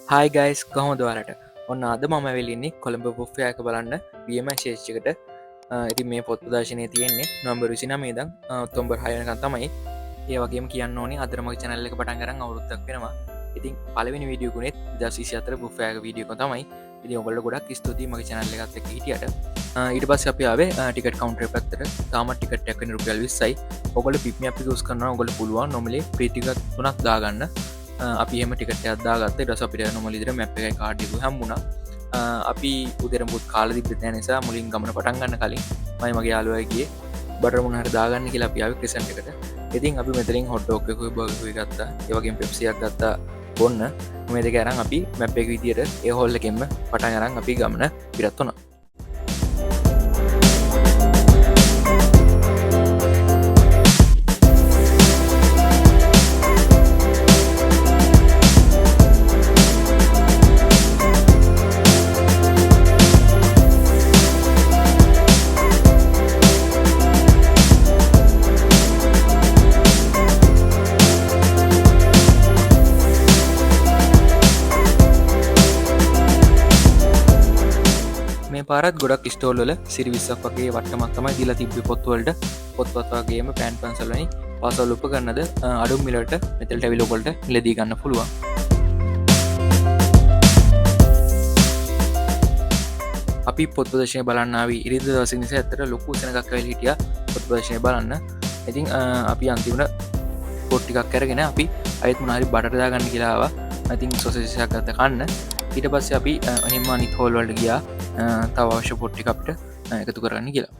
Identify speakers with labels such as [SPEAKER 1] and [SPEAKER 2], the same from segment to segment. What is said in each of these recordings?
[SPEAKER 1] Hi guys, කොහොමද ඔයාලට? ඔන්න අද මම ඇවිල්ලා ඉන්නේ කොළඹ බුක් ෆෙයා එක බලන්න BMICH එකට. ඉතින් මේ පොත් ප්‍රදර්ශනය තියෙන්නේ නොවැම්බර් 29 ඉඳන් ඔක්තෝබර් 6 වෙනකන් තමයි. ඒ වගේම කියන්න ඕනේ අද මගේ channel එක පටන් අරන් අවුරුද්දක් වෙනවා. ඉතින් පළවෙනි වීඩියෝ ගුණෙත් 2024 බුක් ෆෙයා එක වීඩියෝ එක තමයි. ඉතින් ඔයගොල්ලෝ ගොඩක් ස්තුතියි මගේ channel එකත් එක්ක හිටියට. ඊට පස්සේ අපි ආවේ ටිකට් කවුන්ටර් එක පැත්තට. තාම ටිකට් එකක් වෙන රුපියල් 20යි. ඔයගොල්ලෝ පික් මී අප් එක යූස් කරනවා නම් ඔයගොල්ලෝ පුළුවන් නොමිලේ ෆ්‍රී ටිකට් තුනක් දාගන්න. අපි එහෙම ටිකට් එකක් දාගත්තා. ඊට පස්සේ අපිට නොමිලේ විදිහට මැප් එකයි කාඩ් එකකුයි හම්බුණා. අපි උදේට මුකුත් කාලා තිබ්බෙත් නෑ නිසා මුලින් ගමන පටන් ගන්න කලින් මයි මගේ යාළුවා ගියේ බටර් මොන හරි දාගන්න කියලා අපි ආවේ ක්‍රිසන්ට් එකට. ඉතින් අපි මෙතනින් හොට් ඩොග් එකකුයි බර්ගර් එකකුයි ගත්තා. ඒ වගේම පෙප්සි එකක් ගත්තා බොන්න. මේ දෙක අරන් අපි මැප් එක විදියට ඒ හෝල් එකෙන්ම පටන් අරන් අපි ගමන පිටත් වුණා. මේ පාරත් ගොඩක් ස්ටෝල් වල සිරි 20ක් වගේ වට්ටමක් තමයි දීලා තිබ්බේ පොත් වලට. පොත්පත් වගේම පෑන් පැන්සල් වැනි පාසල් උපකරණද අඩු මිලට මෙතනට ඇවිල්ලා ඔයගොල්ලන්ට මිලදී ගන්න පුළුවන්. අපි පොත් ප්‍රදර්ශනය බලන්න ආවේ ඉරිදා දවසේ නිසා ඇත්තට ලොකු සෙනඟක් ඇවිල්ලා හිටියා පොත් ප්‍රදර්ශනය බලන්න. ඉතින් අපි අන්තිමට පොත් ටිකක් අරගෙන අපි ආයෙත් මොනවා හරි බටර් දාගන්න කියලා ආවා. ඉතින් සොසේජ් එකක් ගත්ත කන්න. ඊට පස්සේ අපි එහෙම අනිත් හෝල් වලට ගියා. තව අවශ්‍ය පොත් ටික අපිට එකතු කරගන්න කියලා.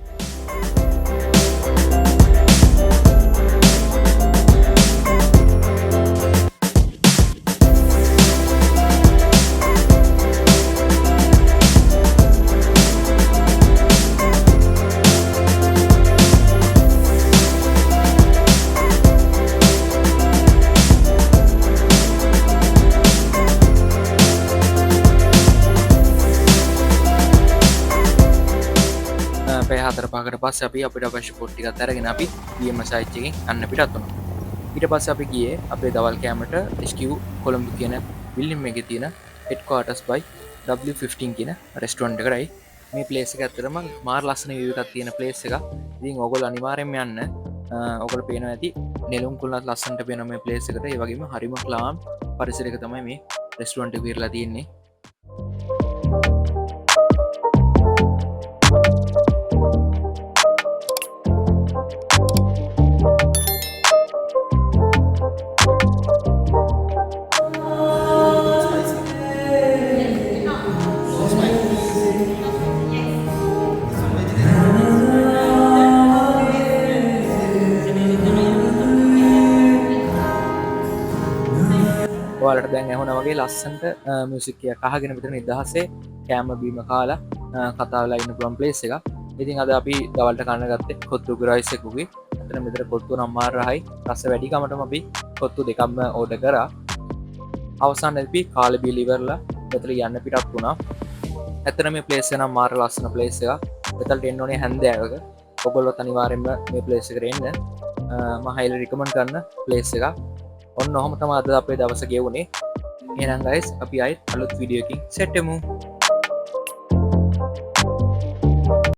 [SPEAKER 1] පැය හතර පහකට පස්සේ අපි අපිට අවශ්‍ය පොත් ටිකත් අරගෙන අපි BMICH එකෙන් යන්න පිටත් වුණා. ඊට පස්සේ අපි ගියේ අපේ දවල් කෑමට HQ Colombo කියන බිල්ඩින් එකේ තියෙන හෙඩ්ක්වාටර්ස් බයි W15 කියන රෙස්ටොරන්ට් එකටයි. මේ ප්ලේස් එක ඇත්තටම මාර ලස්සන view එකක් තියෙන ප්ලේස් එකක්. ඉතින් ඔයගොල්ලෝ අනිවාර්යෙන්ම යන්න. ඔයගොල්ලෝ පේනවා ඇති නෙළුම් කුළුණත් ලස්සනට පේනවා මේ ප්ලේස් එකට. ඒ වගේම හරිම ක්ලාම් පරිසරයක තමයි මේ රෙස්ටොරන්ට් එක පිරලා තියෙන්නේ. ඔයාලට දැන් ඇහුණා වගේ ලස්සනට මියුසික් එකක් අහගෙන මෙතන නිදහසේ කෑම බීම කාලා කතා වෙලා ඉන්න පුළුවන් ප්ලේස් එකක්. ඉතින් අද අපි දවල්ට කන්න ගත්තේ කොත්තු රයිස් එකකුයි. එතන මෙතන කොත්තු නම් මාර රහයි. රස වැඩි කමටම අපි කොත්තු දෙකක්ම ඕඩර් කරා. අවසානයේදී අපි කාලා බීලා ඉවරලා මෙතන යන්න පිටත් වුණා. ඇත්තටම මේ ප්ලේස් එක නම් මාර ලස්සන ප්ලේස් එකක්. මෙතනට එන්න ඕනේ හැන්දෑවක. ඔයගොල්ලොත් අනිවාර්යයෙන්ම මේ ප්ලේස් එකට එන්න. මම හයිලි රිකමන්ඩ් කරන ප්ලේස් එකක්. ඔන්න ඔහොම තමයි අද අපේ දවස ගෙවුනේ. එහෙනම් ගයිස් අපි ආයෙත් අලුත් වීඩියෝ එකකින් සෙට් වෙමු.